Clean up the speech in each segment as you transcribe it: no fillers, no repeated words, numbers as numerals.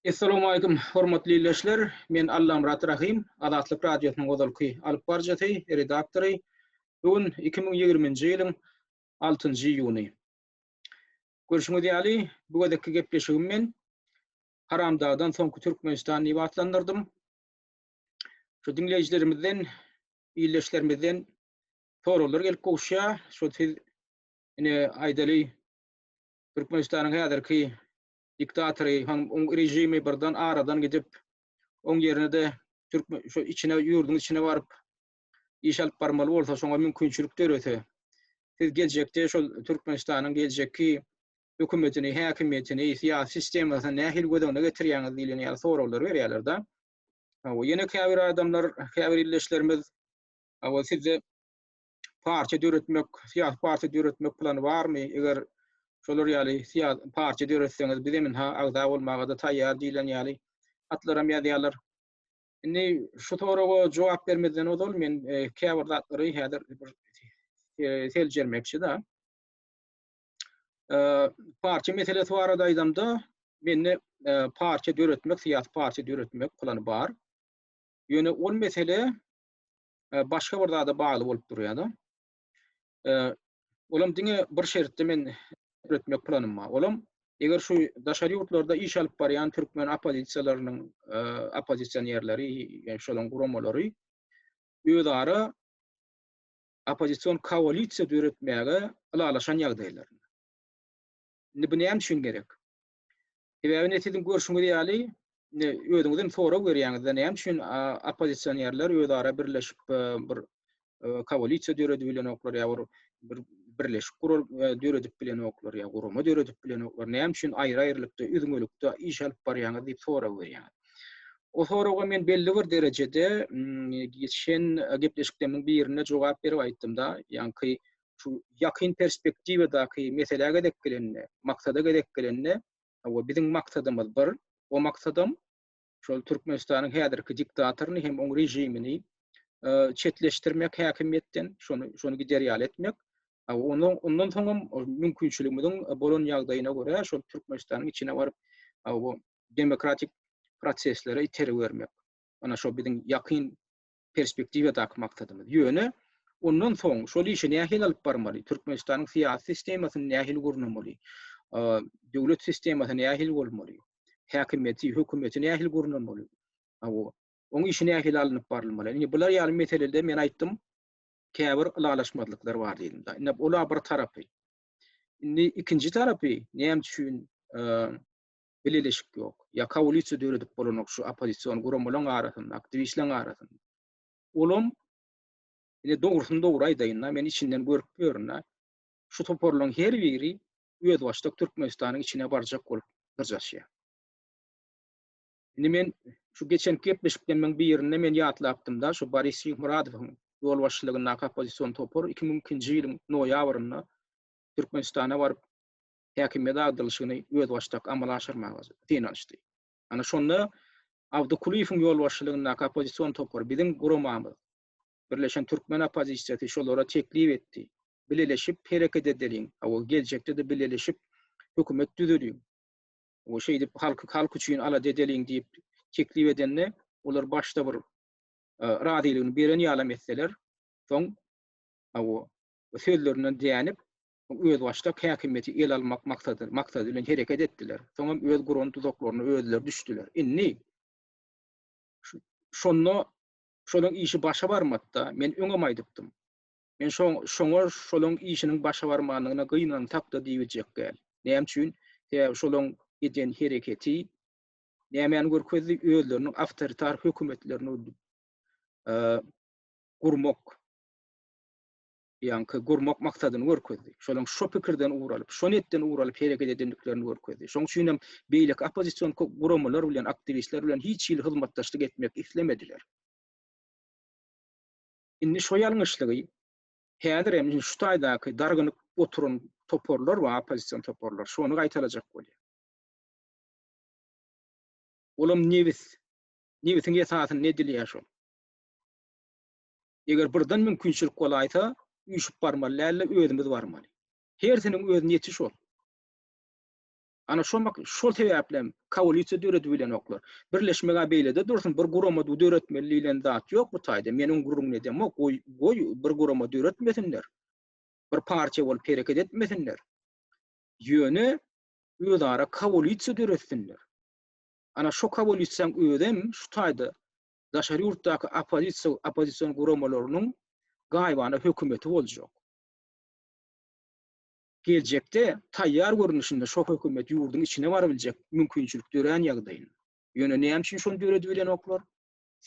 Essalawmaleýkim hormatly ildeşler. Men Allamyrat Rahym, Azatlyk Radiosynyň ozalky alyp baryjysy, redaktory. Bu gün 2020-nji ýylyň 6-njy iýuny. Görşüňiz ýaly, bu gezekki gepleşigimi men Haramdagdan soňky Türkmenistan diýip atlandyrdym. Şu diňleýjilerimizden, ildeşlerimizden soraglar gelip gowuşýar. Şu siz ine aýdaly Türkmenistanyň häzirki diktatory, oň režimi birden aradan gidip, oň ýerine-de türkmen şu içine ýurduň içine baryp iş alyp barmaly bolsa, şoňa mümkinçilik dörese, siz geljekde şol Türkmenistanyň geljekki hökümetini, häkimiýetini, syýasy sistemasyny nähili göz öňüne getirýäňiz diýlen ýaly soraglar berýärler-de. Hawa, ýene käbir adamlar, käbir ildeşlerimiz, hawa, sizde partiýa döretmek, syýasy partiýa döretmek plany barmy? Eger şolar ýaly syýasy partiýa döretseňiz, biz hem ynha agza bolmaga-da taýýar diýlen ýaly hatlaram ýazýarlar. Indi şu soraga jogap bermezden ozal men e, käbir zatlary häzir bir e, seljermekçi-de. E, partiýa meselesi barada aýdamda, mende partiýa döretmek, syýasy partiýa döretmek plany bar. Ýöne ol mesele başga bir zada bagly bolup durýar-da. Olam diňe bir şertde men üretmek planym bar. Olam eger şu daşary ýurtlarda iş alyp barýan türkmen oppozisiýalarynyň oppozisionerleri, ýagny şolaryň guramalary özara oppozision koalisiýa döretmäge ylalaşan ýagdaýlarynda. Indi bu näme üçin gerek? Sebäbi ine siziň görşüňiz ýaly, indi özüňiz hem sorag berýäňiz-de, näme üçin oppozisionerler özara birleşip bir koalisiýa döredip bilenoklar ýa bir bir birleşik gurar döredip bilenoklar ýa gurama döredip bilenoklar, näme üçin aýry-aýrylykda, üzňelikde iş alyp barýaňyz diýip sorag berýäňiz. O soraga men belli bir derejede geçen gepleşiklerimiň birinde jogap berip aýtdym-da, ýaňky şu ýakyn perspektiwadaky meselä gezek gelende, maksada gezek gelende, hawa biziň maksadymyz bir, o maksadam şol Türkmenistanyň häzirki diktatoryny hem oň režimini çetleşdirmek häkimiýetden, şony şony gider ýaly etmek. Hawa ondan ondan soňam mümkinçiligimiziň bolan ýagdaýyna görä şol Türkmenistanyň içine baryp, hawa demokratik proseslere itergi bermek. Ana şo biziň ýakyn perspektiwadaky maksadymyz. Ýöne ondan soň şol işi nähili alyp barmaly? Türkmenistanyň syýasy sistemasyny nähili gurnamaly? Döwlet sistemasy nähili bolmaly? Häkimiýeti, hökümeti nähili gurnamaly? Hawa, oň işi nähili alnyp barylmaly? Indi bular ýaly meselede men aýtdym, käbir ylalaşmazlyklar bar diýdim. Indi ola bir tarapy. Indi ikinji tarapy näme üçin bileleşik ýok. Ýa koalisiýa döredip bolanok şu oppozision guramalaryň arasynda, aktiwistleriň arasynda. Olam ine dogrusyny dogry aýdaýyn-da, men içinden görüp ýörün-de. Şu toparlaryň her biri özbaşdak Türkmenistanyň içine barjak bolup dyrjaşýar. Indi men şu geçen gepleşiklerimiň birinde men ýatlapdym-da, şu Boris Şyhmyradowyň ýolbaşçylygyndaky oppozision topar 2002-nji ýylyň noýabrynda Türkmenistana baryp häkimiýet agdarylyşygyny özbaşdak amala aşyrmaga synanyşdy. Ana şonda Abdy Kulyýewiň ýolbaşçylygyndaky oppozision topar, biziň guramamyz, Birleşen Türkmen oppozisiýasy şolara teklip etdi. Bileleşip hereket edeliň, hawa, geljekde-de bileleşip hökümet düzeliň. Hawa, şeýdip halky halk üçin alada edeliň diýip teklip edende, olar başda bir razylygyny beren ýalam etseler, soň hawa, sözlerinden dänip, özbaşdak häkimiýeti ele almak maksady maksady bilen hereket etdiler. Soňam öz guran duzaklaryna özleri düşdüler. Indi şonda şolaň işi başa barmady-da, men öňem aýdypdym. Men şo şoňa şolaň işiniň başa barmanlygyna gynansak-da diýibiljek däl. Näme üçin? Sebäbi şolaň eden hereketi nämäni görkezdi? Özleriniň awtoritar hökümetlerini gurmak ýaňky gurmak maksadyny görkezdi. Şolaryň şo pikirden ugur alyp, şo netden ugur alyp hereket edendiklerini görkezdi. Şonuň üçin hem beýleki oppozision guramalar bilen, aktiwistler bilen hiç hili hyzmatdaşlyk etmek islemediler. Indi şo ýalňyşlygy häzir hem şu taýdaky dargynyp oturan toparlar bar, oppozision toparlar, şony gaýtalajak bolýar. Olam nebis. Nebisiň esasynda edilýär şol. Eger birden mümkinçilik bolaýsa, üýşüp barmaly däl-de, özümiz barmaly. Hersiniň öz niýeti şol. Ana şol şol sebäplem koalisiýa döredip bilenoklar. Birleşmek-ä beýlede dursun, bir gurama döretmeli diýlen zat ýok bu taýda. Men oň gürrüňini edemok. Goý, goý bir gurama döretmesinler. Bir partiýa bolup hereket etmesinler. Ýöne özara koalisiýa döretsinler. Ana şo koalisiýaň özem şu taýda daşary ýurtdaky oppozisiýa oppozision guramalarynyň gaýybana hökümeti boljak. Geljekde taýýar görnüşinde şo hökümet ýurduň içine barybiljek mümkinçilik dörän ýagdaýynda. Ýöne näme üçin şony döredibilenoklar?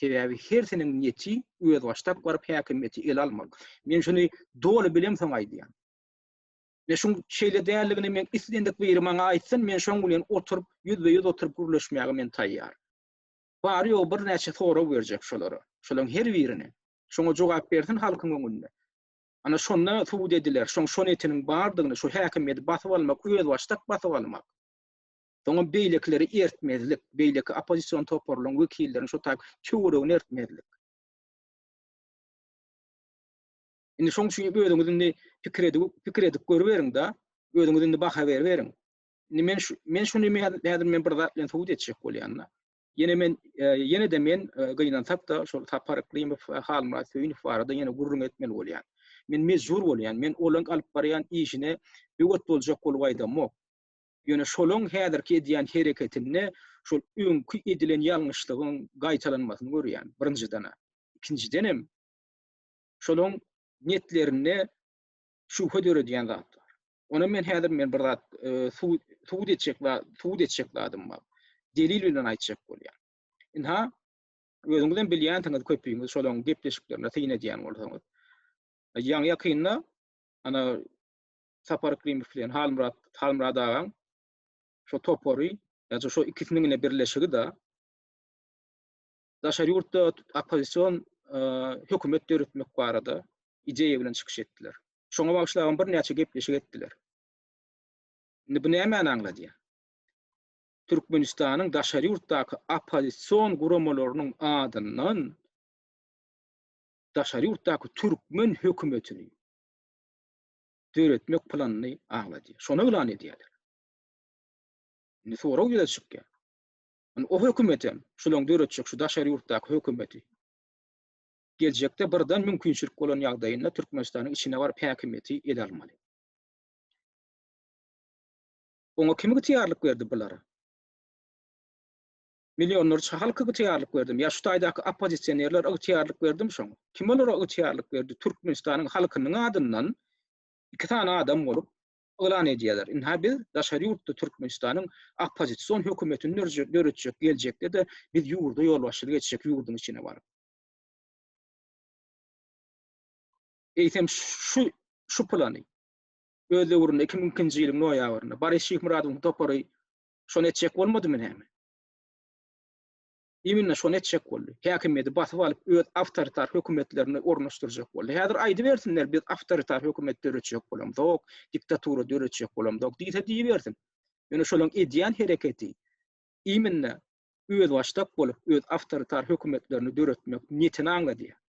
Sebäbi hersiniň niýeti özbaşdak baryp häkimiýeti ele almak. Men şuny doly bilemsoň aýdýan. We şuň şeýle däldigini men islendik biri maňa aýtsyn, men şoň bilen oturyp, ýüzbe-ýüz oturyp gürleşmäge men taýýar. Bary-ýogy birnäçe sorag berjek şolara. Şolaryň her birine. Şoňa jogap bersin halkyň öňünde. Ana şonda subut ediler, şoň şo netiniň bardygyny, şu häkimiýeti basyp almak, özbaşdak basyp almak. Soňam beýlekileri ertmezlik, beýleki oppozision toparlaryň wekillerini şo taýy töweregini ertmezlik. Indi şoň üçin özüňiz indi pikir edip, pikir edip görüberiň-de, özüňiz indi baha beriberiň. Indi men şu, men şuny häzir men bir zat bilen subut etjek bolýan-da. Ýene men, e, ýene-de men e, gynansak-da şol Sapar Yklymow, e, Halmyrat Söýünow barada ýene gürrüň etmeli bolýan. Men mejbur bolýan. Men olaň alyp barýan işine böwet boljak bolup aýdamok. Ýöne şolaň häzirki edýän hereketinde şol öňki edilen ýalňyşlygyň gaýtalanmasyny görýän, birinjiden-ä. Ikinjidenem, şolaň netlerinde şübhe döredýän zat bar. Ona men häzir men bir zat e, subut etjek subut etjek zadym bar. Delil bilen aýtjak bolýan. Inha özüňiz hem bilýänsiňiz köpüňiz şolaň gepleşiklerine syn edýän bolsaňyz. Ýaňy ýakynda ana Sapar Yklimow bilen Halmyrat Halmyrat agaň şo topary, ýa-da şo ikisiniň ine birleşigi da daşary ýurtda oppozision hökümet döretmek barada ideýa bilen çykyş etdiler. Şoňa bagyşlabam birnäçe gepleşik etdiler. Indi bu nämäni aňladýar? Türkmenistanyň daşary ýurtdaky oppozision guramalarynyň adyndan daşary ýurtdaky türkmen hökümetini döretmek planyny aňladýar. Şony yglan edýärler. Indi sorag ýüze çykýar. Indi o hökümetem, şulaň döretjek şu daşary ýurtdaky hökümeti geljekde birden mümkinçilik bolan ýagdaýynda Türkmenistanyň içine baryp häkimiýeti ele almaly. Oňa kim ygtyýarlyk berdi bulara? Millionlarça halk ygtyýarlyk berdimi? Ýa şu taýdaky oppozisionerler ygtyýarlyk berdimi şoňa? Kim olara ygtyýarlyk berdi? Türkmenistanyň halkynyň adyndan iki sany adam bolup yglan edýärler. Ynha biz daşary ýurtda Türkmenistanyň oppozision hökümetini döretjek, geljekde-de biz ýurda ýolbaşçylyk etjek ýurduň içine baryp. Eýsem şu şu plany öz döwründe 2002-nji ýylyň noýabrynda Boris Şyhmyradowyň topary şony etjek bolmadymy näme? Iminna şony etjek boldy. Häkimiýeti basyp alyp, öz awtoritar hökümetlerini ornaşdyrjak boldy. Häzir aýdybersinler, biz awtoritar hökümet döretjek bolamzok, diktatura döretjek bolamzok diýse diýibersin. Ýöne şolaň edýän hereketi iminna özbaşdak bolup, öz awtoritar hökümetlerini döretmek niýetini aňladýar.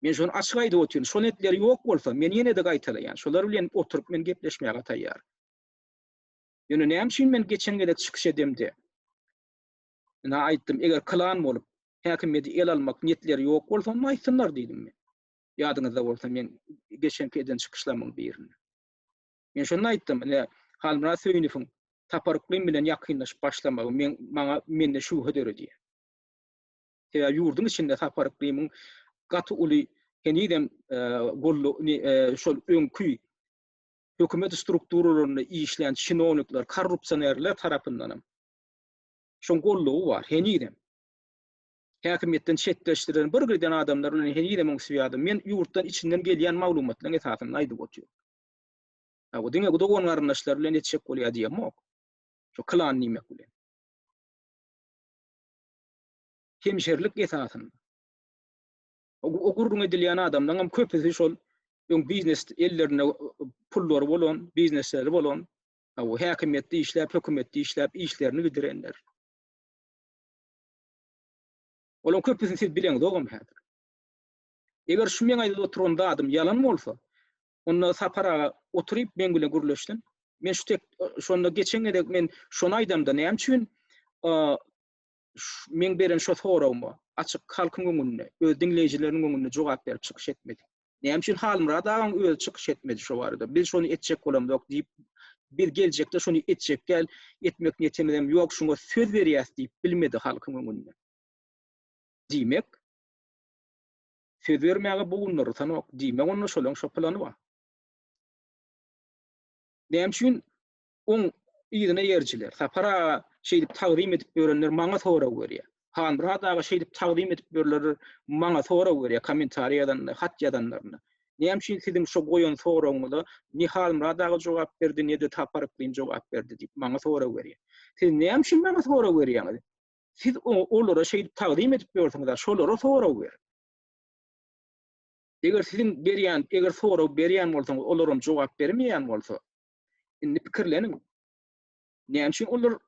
Men şony açyk aýdyp otyryn. Şo netleri ýok bolsa, men ýene-de gaýtalaýan, şolar bilen oturyp men gepleşmäge taýýar. Ýöne näme üçin men geçen gezek çykyş edemde, ynha aýtdym, eger klan bolup, häkimiýeti ele almak niýetleri ýok bolsa, onda aýtsynlar diýdim men. Ýadyňyzda bolsa, men geçenki eden çykyşlarymyň birinde. Men şonda aýtdym, ine, Halmyrat Söýünowyň Sapar Yklym bilen ýakynlaşyp başlamagy men, maňa, mende şübhe döredýär. Sebäbi ýurduň içinde Sapar Yklymyň gaty uly henizem e, gollu, e, şol öňki hökümet strukturalarynda işlän çinownikler, korrupsionerler tarapyndanam şoň gollugy bar henizem. Häkimiýetden çetleşdirilen bir giden adamlar bilen henizem oň swýady. Men ýurtdan içinden gelýän maglumatlaryň esasynda aýdyp otyryn. Ha, bu diňe dogan garyndaşlar bilen etjek bolýar diýemok. Şu klan diýmek bilen. Hemşerilik esasynda. O gürrüň edilýän adamlaryň hem köpüsi şol öň biznes ellerinde pullary bolan, biznesleri bolan, o häkimiýetde işläp, hökümetde işläp işlerini gidirenler. Olaryň köpüsini siz bileňzogam häzir. Eger şu meň aýdyp oturan zadym ýalan bolsa, onda Sapar aga oturyp meň bilen gürleşsin. Men şu tek şonda geçen gezek men şony aýdamda näme üçin meň beren şo soragyma açyk halkyň öňünde, öz diňleýjileriniň öňünde jogap berip çykyş etmedi. Näme üçin Halmyrat agaň özi çykyş etmedi şo barada? Biz şony etjek bolamzok diýip, biz geljekde şony etjek däl, etmek niýetimizem ýok, şuňa söz berýäs diýip bilmedi halkyň öňünde. Diýmek, söz bermäge bogundyrysanok, diýmek onda şolaň şo plany bar. Näme üçin oň yzyna ýerjiler, Sapar aga şeýdip tagzym edip ýörenler maňa sorag berýär. Halmyrat aga şeýdip tagzym edip ýörler maňa sorag berýär, kommentariý ýazanda, hat ýazanlarynda. Näme üçin siziň şo goýan soragyňyza ne Halmyrat aga jogap berdi, ne-de Sapar Yklym jogap berdi diýip maňa sorag berýär. Siz näme üçin maňa sorag berýäňiz? Siz olara şeýdip tagzym edip ýörsüňiz, şolara sorag beriň. Eger siziň berýän, eger sorag berýän bolsaňyz, olaram jogap bermeýän bolsa, indi pikirleniň. Näme üçin olar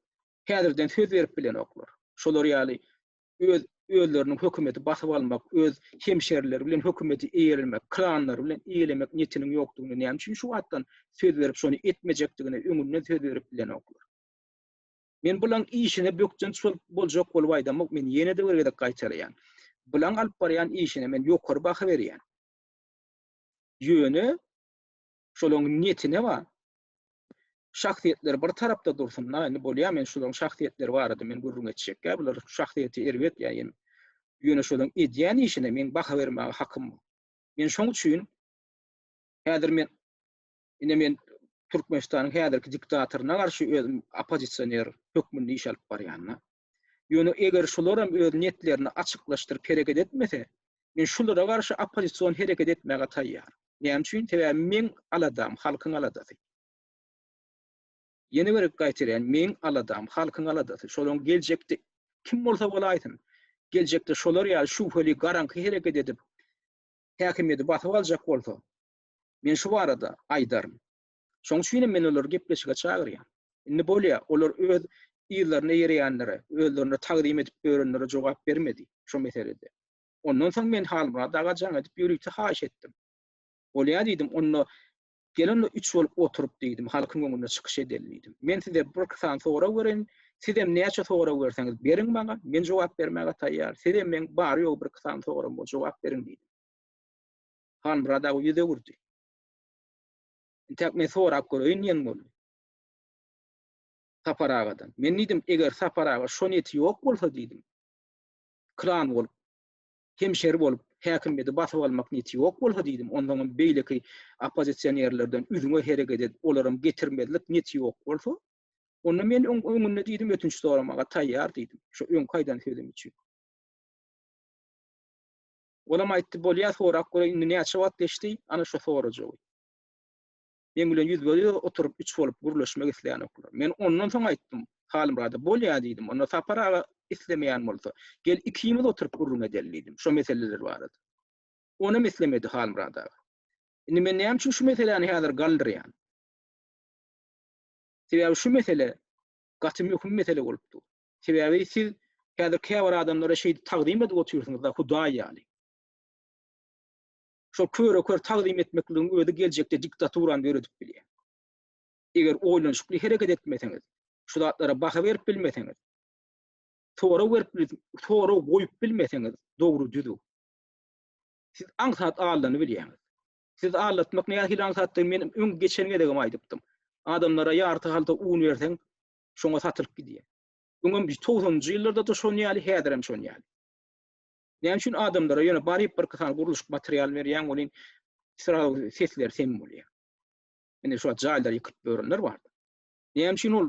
häzirden söz berip bilenoklar? Şolar ýaly öz özleriniň hökümeti basyp almak, öz hemşerileri bilen hökümeti eýelemek, klanlary bilen eýelemek niýetiniň ýokdugyny näme üçin şu wagtdan söz berip şony etmejekdigine öňünden söz berip bilenoklar? Men bulaň işine bökdenç bolup boljak bolup aýdamok, men ýene-de bir gezek gaýtalaýan. Bulaň alyp barýan işine men ýokary baha berýän. Ýöne şolaň niýetine bar. Şahsyýetleri bir tarapda dursun-da, indi bolýar men şolaň şahsyýetleri barada men gürrüň etjek-ä, bular şahsyýeti erbet ýa ýene. Ýöne şolaň edýän işine meň baha bermäge hakym bar. Men şoň üçin häzir men Ine men Türkmenistanyň häzirki diktatoryna garşy özüm oppozisioner hökmünde iş alyp barýan-da. Ýöne eger şularam öz niýetlerini açyklaşdyryp hereket etmese, men şulara garşy oppozision hereket etmäge taýýar. Näme üçin? Sebäbi meň aladam halkyň aladasy. Ýene bir gaýtarýan, meň aladam halkyň aladasy. Şolaryň geljekde kim bolsa bolaýsyn, geljekde şolar ýaly şübheli, garaňky hereket edip, häkimiýeti basyp aljak bolsa, Men şu barada aýdaryn. Şoň üçin hem men olary gepleşige çagyrýan. Indi bolýa, olar öz yzlaryna eýerýänlere, özlerine tagzym edip ýörenlere jogap bermedi şo meselede. Ondan soň men Halmyrat aga jaň edip ýörite haýyş etdim. Bolýa diýdim, onda gel onda üç bolup oturyp diýdim, halkyň öňünde çykyş edeli diýdim. Men size birki sany sorag bereýin, sizem näçe sorag berseňiz beriň maňa, men jogap bermäge taýýar. Sizem meň bary-ýogy birki sany soragym bor, jogap beriň diýdim. Halmyrat aga ýüz öwürdi. Intäk men sorap göreýin diýen boldy. Sapar agadan. Men diýdim, eger Sapar aga şo niýeti ýok bolsa diýdim. Klan bolup, hemşeri bolup, häkimiýeti basyp almak niýeti ýok bolsa diýdim, onsoňam beýleki oppozisionerlerden üzňe hereket edip, olaram getirmezlik niýeti ýok bolsa, onda men oň öňünde diýdim, ötünç soramaga taýýar diýdim. Şo öňki aýdan sözüm üçin. Olam aýtdy, bolýa sorap göreýin, indi näçe wagt geçdi, ana şo sorajagy. Meň bilen ýüzbe-ýüz oturyp üç bolup gürleşmek islänoklar. Men ondan soň aýtdym, Halmyrada bolýa diýdim, onda Sapar aga islemeýän bolsa, gel ikimiz oturyp gürrüň edeli diýdim, şo meseleler barada. Onam islemedi Halmyrat aga. Indi men näme üçin şu meseläni häzir galdyrýan? Sebäbi şu mesele gaty möhüm mesele bolup dur. Sebäbi siz häzir käbir adamlara şeýdip tagzym edip otyrsyňyz-da, Hudaý ýaly. Şol köre-kör tagzym etmekligiň özi geljekde diktaturany döredip bilýär. Eger oýlanyşykly hereket etmeseňiz, şu zatlara baha berip bilmeseňiz, sorag berip sorag goýup bilmeseňiz dogry düzüw. Siz aňsat aldanybilýäňiz. Sizi aldatmak nähili aňsatdygyny men öň geçen gezegem aýdypdym. Adamlara ýarty halta un berseň, şoňa satylyp gidýär. Öňem togsanynjy ýyllarda-da şon ýaly, häzirem şon ýaly. Näme üçin adamlara ýöne baryp birki sany gurluşyk material berýäň welin srazu sesleri sem bolýar. Indi şu wagt jaýlary ýykyp ýörenler bar. Näme üçin ol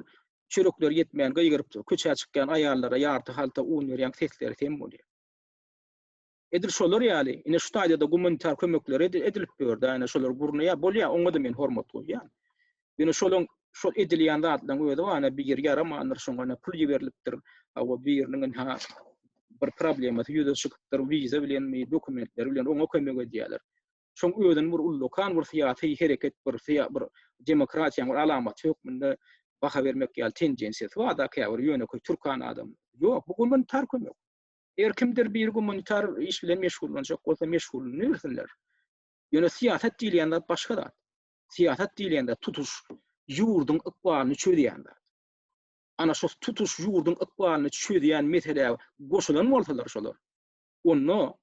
çörekleri ýetmän gygyryp köçä çykýan aýallara ýarty halta un berýäň sesleri sem bolýar. Edil şolar ýaly, ine şu taýda-da gumanitar kömekler edilip ýör-dä, ine şolar gurnaýar, bolýar, oňa-da men hormat goýýan. Ýöne şolaň şol edilýän zatlaryň özi bar, ine biri ýaramandyr, şoňa ine pul iberilipdir, hawa biriniň ynha bir problemasy ýüze çykypdyr, wiza bilenmi, dokumentleri bilen oňa kömek edýärler. Şoň özüni bir ullakan bir syýasy hereket, bir bir demokratiýanyň bir alamaty hökmünde baha bermek ýaly tendensiýasy bar-da käbir ýönekeý türkan adam. Ýok, bu gumanitar kömek. Eger kimdir biri gumanitar iş bilen meşgullanjak bolsa meşgullanybersinler. Ýöne syýasat diýilýän zat başga zat. Syýasat diýilýän zat tutuş. ýurduň ykbalyny çözýän zat. Ana şu tutuş ýurduň ykbalyny çözýän meselä goşulan bolsalar şolar, onda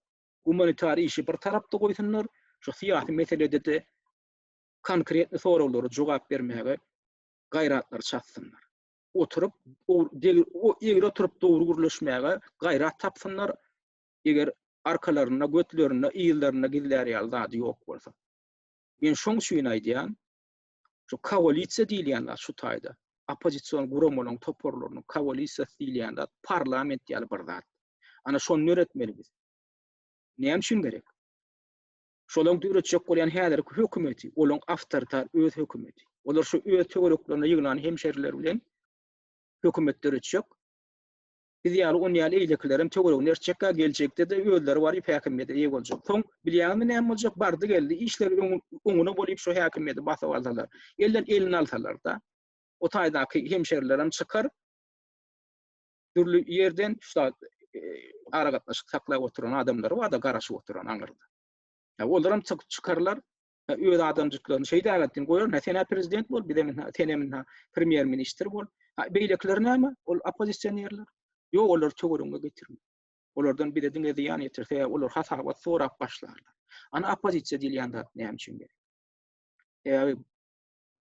gumanitar işi bir tarapda goýsunlar, şu syýasy meselede-de konkretny soraglara jogap bermäge gaýratlary çatsynlar. Oturyp, egri oturyp dogry gürleşmäge gaýrat tapsynlar, eger arkalarynda, götlerinde, yzlarynda gizlär ýaly zady ýok bolsa. Men şoň üçin aýdýan, şu koalisiýa diýilýän zat şu taýda, oppozision guramalaryň toparlarynyň koalisiýasy diýilýän zat parlament ýaly bir zat. Ana şony döretmeli biz. Näme üçin gerek? Şolaň döretjek bolýan häzirki hökümeti, olaň awtoritar öz hökümeti. Olar şu öz töwereklerine ýygnan hemşerileri bilen hökümet döretjek. Biz ýaly on ýaly eýlekilerem töweregini ertjekkä geljekde-de özleri baryp häkimiýete eýe boljak. Soň bilýäňizmi näme boljak? Bardy geldi işleri oňuna bolyp şu häkimiýeti basyp alsalar. Elden elini alsalar-da. O taýdaky hemşerilerem çykar. Dürli ýerden şu zat aragatnaşyk saklap oturan adamlary bar-da garaşyp oturan aňyrda. Ýa olaram çykyp çykarlar. Öz adamjyklaryny şeýdägetdin goýar. Hä sen-ä prezident bol, bizem ynha, senem ynha premýer-ministr bol. Ha beýlekiler näme? Ol oppozisionerler. Ýok, olary töweregiňe getirme. Olardan bize diňe zyýan ýeter. Sebäbi olar hasabat sorap başlarlar. Ana oppozisiýa diýilýän zat näme üçin gerek? Sebäbi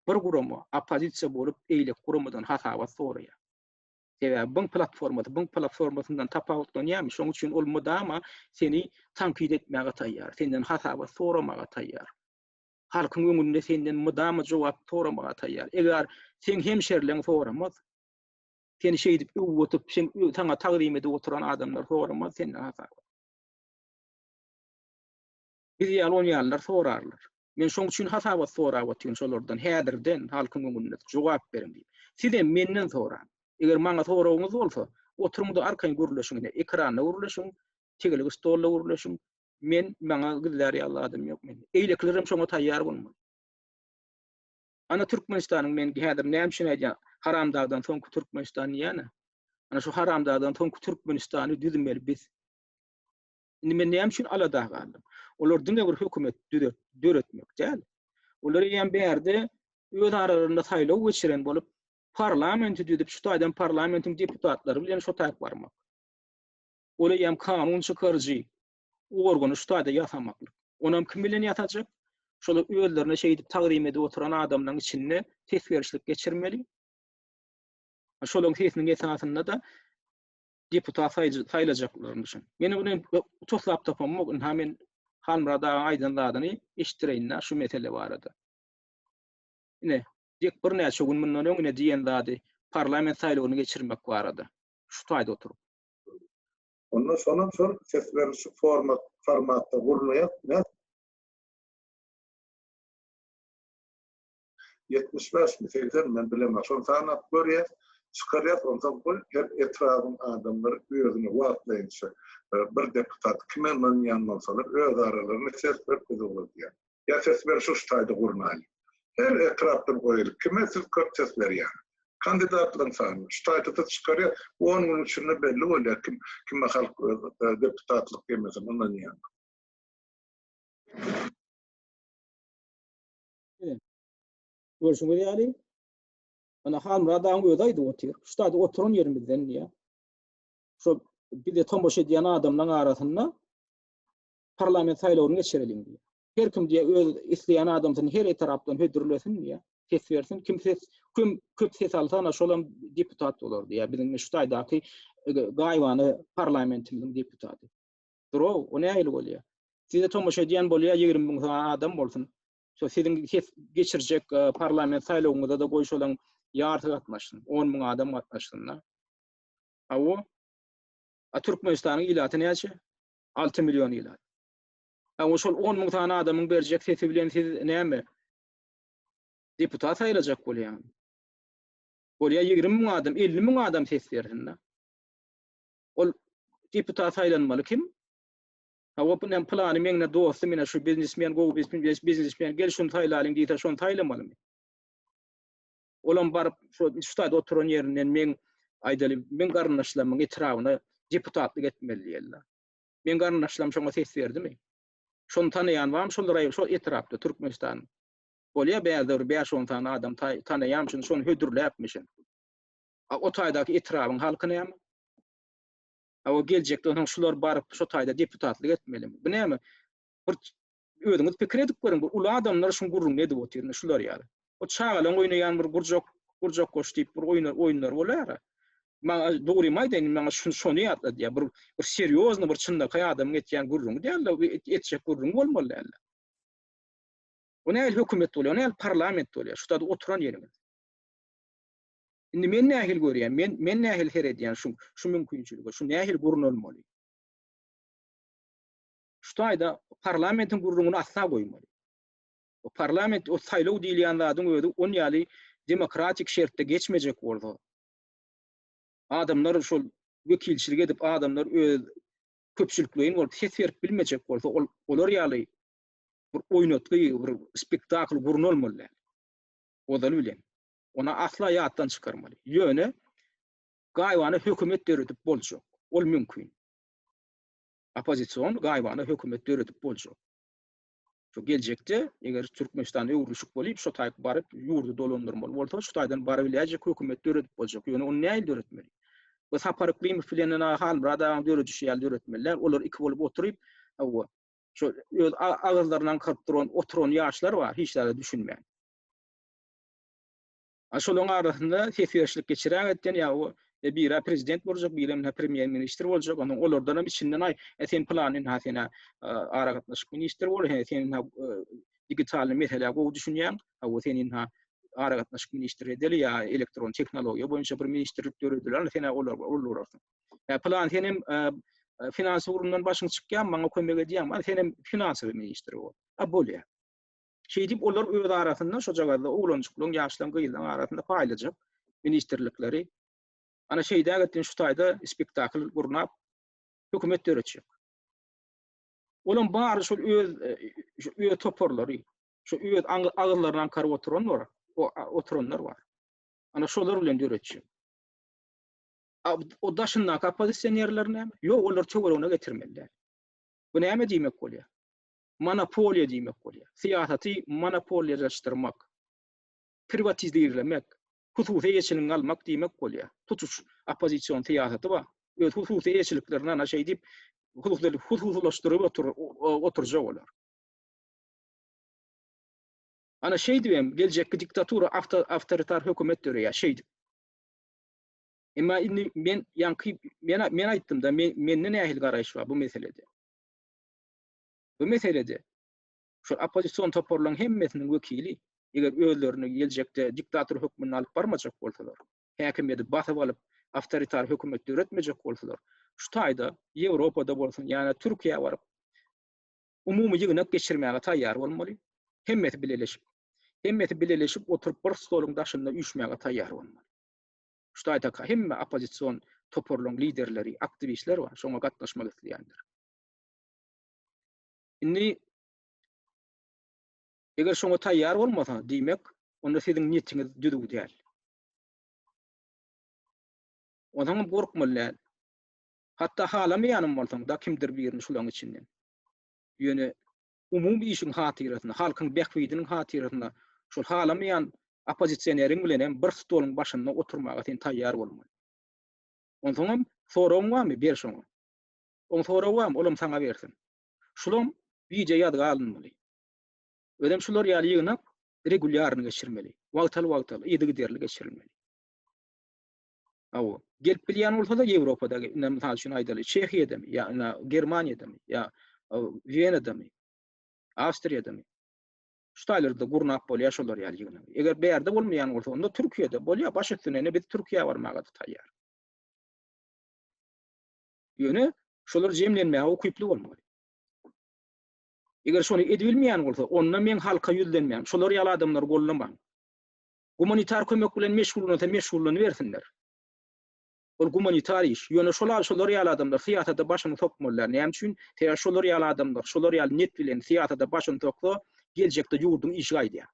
bir gurama oppozisiýa bolup eýleki guramadan hasabat soraýar. Sebäbi buň platformasy, buň platformasyndan tapawutlanýarmy? Şonuň üçin ol mydama seni tankyt etmäge taýýar, senden hasabat soramaga taýýar. Halkyň öňünde senden mydama jogap soramaga taýýar. Eger seň hemşerileň soramaz, seni şeýdip öwüp oturyp, sen saňa tagzym edip oturan adamlar soramaz senden hasabat. Biz ýaly on ýalylar sorarlar. Men şoň üçin hasabat sorap otyryn şolardan häzirden halkyň öňünde jogap beriň diýip. Sizem menden soraň. Eger maňa soragyňyz bolsa, oturyň-da arkaýyn gürleşiň ine, ekranda gürleşiň, tegelek stolda gürleşiň. Men maňa gizlär ýaly zadym ýok mende. Eýlekilerem şoňa taýýar bolmaly. Ana Türkmenistanyň men häzir näme üçin aýdýan, Haramdagdan soňky Türkmenistan diýýän-ä. Ana şu Haramdagdan soňky Türkmenistany düzmeli biz. Indi men näme üçin alada galdym? Olar diňe bir hökümet düzet, döretmek däl. Olar eýýäm bärde öz aralarynda saýlaw geçiren bolup, parlamenti düzüp, şu taýdan parlamentiň deputatlary bilen şo taýyp barmak. Ol eýýäm kanun çykaryjy organy şu taýda ýasamaklyk. Onam kim bilen ýasajak? Şolar özlerine şeýdip tagzym edip oturan adamlaryň içinde ses berişlik geçirmeli. Şolaryň sesiniň esasynda-da deputat saýlajaklarmyşyn. Men ony toslap tapamok. Ynha men Halmyrat agaň aýdan zadyny eşitdireýin-dä şu mesele barada. Ine, dek birnäçe gün mundan öň ine diýen zady parlament saýlawyny geçirmek barada. Şu taýda oturyp. Onda şonam şol ses berlişik format formatda gurnaýas. 75 mi 80 men bilemok. Şony sanap görýäs, çykarýas, onsoň bu her etrabyň adamlary özüne wagtlaýynça e, bir deputat kime ynanýan bolsalar öz aralarynda ses berip bizi ugradýar. Ýa ses berişi şu taýda gurnaýly. Her etrapdan goýaly. Kime siz köp ses berýäňiz? Kandidatlaryň sanyny şu taýda-da çykarýar. 10 gün içinde belli bolýar kim kime halk öz e, deputatlyk ýemesini ynanýan. Görşüňiz ýaly, ana Halmyrat agaň özi aýdyp otyr. Şu taýda oturan ýerimizden diýýär. Şo bize tomaşa edýän adamlaryň arasynda parlament saýlawyny geçireliň diýýär. Her kim diýýär öz isleýän adamsyny her etrapdan hödürlesin diýýär. Ses bersin. Kim ses kim köp ses alsa ana şolam deputat bolar diýýär. Biziň şu taýdaky e, gaýybana parlamentimiziň deputaty. Durow, o nähili bolýar? Size tomaşa edýän bolýar 20 müň sany adam bolsun. Şo siziň ses geçirjek e, parlament saýlawyňyza-da goý şolaň ýarysy gatnaşsyn. 10 müň adam gatnaşsyn-da. Hawa. A Türkmenistanyň ilaty näçe? 6 million ilat. Hawa, şol 10 müň sany adamyň berjek sesi bilen siz näme? Deputat saýlajak bolýaňyz. Bolýar 20 müň adam, 50 müň adam ses bersin-de. Ol deputat saýlanmaly kim? Hawa, bu näme pylany meň ne dostum, ine şu biznesmen, gowy biznesmen, gel şuny saýlalyň diýse, şony saýlamalymy? Olam baryp şu şu taýda oturan ýerinden meň aýdaly, meň garyndaşlarymyň etrabyna deputatlyk etmeli diýeli. Meň garyndaşlarym şoňa ses berdimi? Şony tanaýan barmy şol raýon, şol etrapda, Türkmenistanyň? Bolýa bärde bir bäş-on sany adam tanaýamşyn, şony hödürläpmişin. A o taýdaky etrabyň halky näme? A o geljekde onsoň şular baryp şo taýda deputatlyk etmelimi? Bu näme? Bir özüňiz pikir edip görüň, bu uly adamlar şuň gürrüňini edip otyr, indi şular ýaly. O çagalaň oýnaýan bir gurjak, gurjak goş diýip bir oýun oýunlar bolýar. Maňa dogrymy aýdaýyn, maňa şuny şony ýatladýar. Bir bir serýozny bir çynlakaý adamyň etýän gürrüňi däl-de, etjek gürrüňi bolmaly däl-de. O nähili hökümet bolýar, o nähili parlament bolýar, şu taýda oturan ýeriňiz. Indi men nähili görýän, men men nähili seredýän şu şu mümkinçilige, şu nähili gurnalmaly? Şu taýda parlamentiň gürrüňini asla goýmaly. O parlament, o saýlaw diýilýän zadyň özi on ýaly demokratik şertde geçmejek bolsa, adamlar şol wekilçilik edip, adamlar öz köpçülikleýin bolup ses berip bilmejek bolsa, ol olar ýaly bir oýnatgy, bir spektakl gurnalmaly däl. Ozaly bilen. Ony asla ýatdan çykarmaly. Ýöne gaýybana hökümet döredip boljak. Ol mümkin. Oppozision gaýybana hökümet döredip boljak. Şu geljekde eger Türkmenistan öwrülişik bolyp, şo taýyk baryp ýurdy dolandyrmaly bolsa, şu taýdan barybiläýjek hökümet döredip boljak. Ýöne ony nähili döretmeli? Bu Sapar Yklymow bilen Halmyrat agaň döredişi ýaly döretmeli däl. Olar iki bolup oturyp, hawa, şo öz agyzlaryny aňkaryp duran, oturan ýaşlar bar, hiç zada düşünmän. A şolaryň arasynda ses berişlik geçiräň etden ýa o e, biri prezident boljak, biri hem premýer ministr boljak. Ondan olardan hem içinden aý, e, sen pylany ha sen aragatnaşyk ministri bol, he sen ha e, digitalny meselä gowy düşünýäň, ha o sen ha aragatnaşyk ministri edeli ýa elektron tehnologiýa boýunça bir ministrlik dörediler, sen olar ol bolarsyň. Ýa pylan sen hem e, finans ugrundan başyň çykýan, maňa kömek edýäň, sen hem finansowy ministri bol. A bolýar. Şeýdip olar öz arasynda şojagazda oglanjyklaryň, ýaşlaryň, gyzlaryň arasynda paýlajak ministrlikleri. Ana şeýdägetdin şu taýda spektakl gurnap hökümet döretjek. Olam bary şol öz e, öz toparlary, şu öz agyzlaryny aňkaryp oturan bar, oturanlar bar. Ana şolar bilen döretjek. O daşyndaky oppozisionerler näme? Ýok, olar töweregine getirmeli däl. Bu näme diýmek bolýar? Monopoliýa diýmek bolýar. Syýasaty monopoliýalaşdyrmak, priwatizirlemek, hususy eýeçiligiňi almak diýmek bolýar. Tutuş oppozision syýasaty bar. Öz hususy eýeçiliklerini ana şeý diýip hususylaşdyryp otur, oturjak olar. Ana şeýdip hem geljekki diktatura awtoritar hökümet döreýär şeýdip. Emma indi men ýaňky men men aýtdym-da, mende nähili garaýyş bar bu meselede. Bu meselede şol oppozision toparlaryň hemmesiniň wekili eger özlerini geljekde diktator hökmünde alyp barmajak bolsalar, häkimiýeti basyp alyp, awtoritar hökümet döretmejek bolsalar, şu taýda Ýewropada bolsun ýa-da Türkiýä baryp, umumy ýygnak geçirmäge taýýar bolmaly. Hemmesi bileleşip. Hemmesi bileleşip oturyp bir stoluň daşynda üýşmäge taýýar bolmaly. Şu taýdaka hemme oppozision toparlaryň liderleri, aktiwistler bar, şoňa gatnaşmak isleýänler. Indi eger şoňa taýýar bolmasa, diýmek, onda siziň niýetiňiz düzüw däl. Onsoňam gorkmaly däl. Hatda halamaýanam bolsaň da kimdir birini şulaň içinden. Ýöne umumy işiň hatyrasyna, halkyň bähbidiniň hatyrasyna şol halamaýan oppozisioneriň bilen hem bir stoluň başynda oturmaga sen taýýar bolmaly. Onsoňam soragyň barmy, ber şoňa. Oň soragy barmy, olam saňa bersin. Şulam wideo ýazga alynmaly. Özem şular ýaly ýygnak regulýarny geçirmeli. Wagtal-wagtal, yzygiderli geçirilmeli. Hawa, gelip bilýän bolsa-da Ýewropada, ine mysal üçin aýdaly, Çehiýadamy ýa ine Germaniýadamy ýa Wenadamy, Awstriýadamy? Şu taýlarda gurnap bolýar şolar ýaly ýygnagy. Eger bärde bolmaýan bolsa, onda Türkiýede bolýar, baş üstüne ine biz Türkiýä barmaga-da taýýar. Ýöne şolar jemlenmäge ukyply bolmaly. Eger şony edibilmeýän bolsa, onda meň halka ýüzlenmäm, şolar ýaly adamlary gollamaň. Gumanitar kömek bilen meşgullansa meşgullanybersinler. Ol gumanitar iş. Ýöne şol şolar ýaly adamlar syýasata başyny sokmaly däl. Näme üçin? Sebäbi şolar ýaly adamlar, şolar ýaly net bilen syýasata başyny soksa, geljekde ýurduň işi gaýdýar.